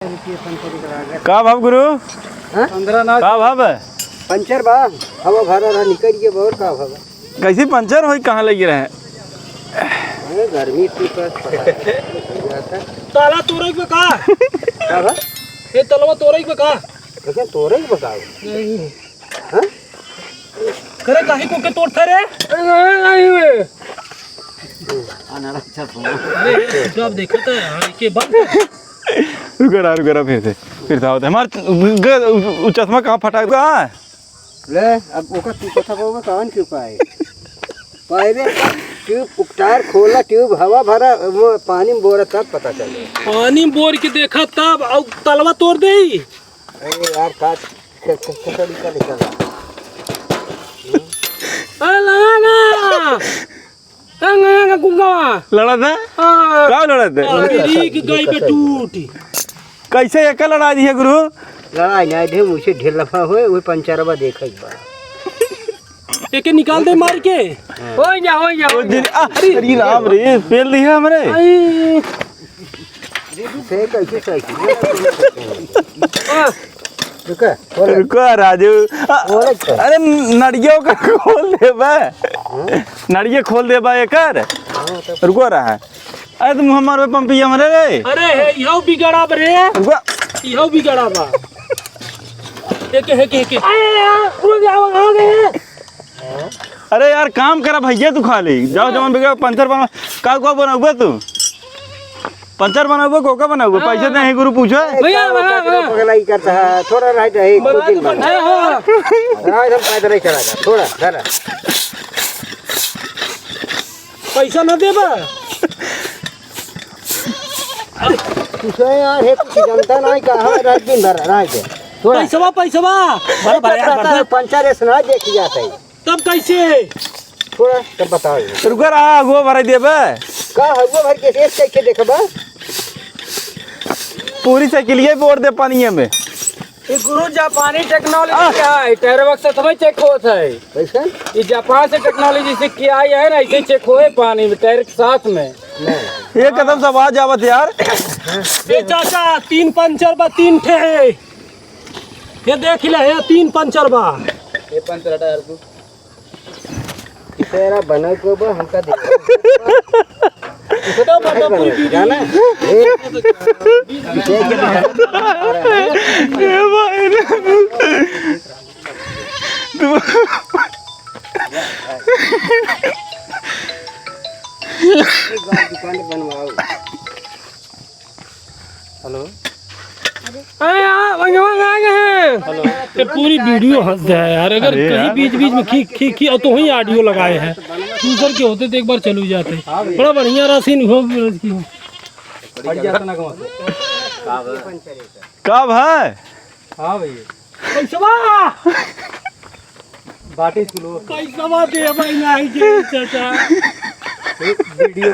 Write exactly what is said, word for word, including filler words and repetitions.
का भाव गुरु? हाँ? का भाव? पंचर बा, हवा भरा रहा, निकल गया, और का भाव? कैसे पंचर होई, कहाँ लगी रहे? अरे, गर्मी इतनी पर पता नहीं। ताला तोड़े के बा का? का बा? ये तलवा तोड़े के बा का? कैसे तोड़े के बा का? नहीं। हाँ? करे काहे को के तोड़ता रे? अरे, नहीं, नहीं, नहीं। अरे, जब देखो तो यहाँ के बंद। रुको ना, रुको ना, फिर से, फिर से आवत है। हमार ग-, उ, उ चश्मा कहाँ फटा, कहाँ? ले, अब ओकर तू कथा कहबे, कौन के उपाय? पहले ट्यूब टायर खोला, ट्यूब हवा भरा, वो पानी में बोरा, तब पता चले। पानी में बोर के देखा तब, अउ तलवा तोड़ दे। अरे यार, का ख-, ख-, खसड़ी का निकला। अरे लगा ना। ए, गया का कुंगावा। लड़ा था? हाँ। का लड़ा था? अरे, एक गाय पे टूटी। कैसे एक लड़ा दी है गुरु? लड़ाई ना दे, मुझसे ढेर लफा होए, वो पंचरवा देखे एक बार। एके निकाल दे मार के। हाँ। हो जा, हो जा, ओ हो दिन, जा। आ, अरे राम रे, पेल दिया हमरे। आई। से कैसे साइकिल? हाँ। रुका, बोले। रुको राजू। आ, बोले तो। अरे नड़ियों का खोल देबा। हाँ? नड़िये खोल देबा एकर। हाँ, तब। रुको रहा। अरे तुम हमारे पंपिया मरे रे। अरे हे, यहो बिगड़ा बरे। रुको। यहो बिगड़ा बा। एके, एके, एके। अरे यार, रुक जाओ, आ गए। अरे यार, काम करा भैया तू खाली। जाओ जवान भैया पंचर बना। का, का बनाउबे तू? पंचर बनाउबे, कोका बनाउबे? हाँ। पैसे नहीं गुरु पूछे। भैया, भैया, भैया। पगलाई करता है, थोड़ा रह जाए, बना कुछ दिन तो बाद। हाँ, हाँ। हाँ, एकदम पैदल ही चला जा, थोड़ा, धरा। पैसा ना देबा? पूछे यार, हे कुछ जनता नहीं, कहाँ रात दिन भर रह जाए। थोड़ा। पैसवा, पैसवा। भर, भर, यार, भर दे। पंचर ऐसे ना देखी जाता है। तब कैसे? थोड़ा तब बताओ। रुको रहा, अगुआ भराई देबे। का अगुआ भर के रेस कैसे देखबा? पूरी साइकिलिया बोर दे पानिये में। ये गुरु जापानी टेक्नोलॉजी आ। है, टायर बक्स से थोड़े चेक होत है। कैसे? ये जापान से टेक्नोलॉजी से किया है ना, ऐसे चेक होए पानी में, टायर के साथ में। नहीं। ये कदम से आवाज आवत यार। ए चाचा, तीन पंचर बा, तीन ठे है। ये देख ले, ये तीन पंचर बा। ये पंचर हटा यार तू। तेरा बना को बा, हमका दे। छोटा बड़ा पूरी जाना? ए, ए भाई रे। तू दुकान बनवाओ। हेलो। अरे यार, भैया आ गए हैं। हेलो। ये पूरी वीडियो हंस जाए यार, अगर अरे कहीं यार। बीच बीच में खी, खी, खी, और तो वहीं ऑडियो लगाए हैं। दूसर के होते तो एक बार चलू जाते। बड़ा बढ़िया रहा सीन हो, की हो। का भाई? हाँ भैया। पैसवा। बाटे सुनो। पैसवा दे भाई, नहीं के चाचा। वीडियो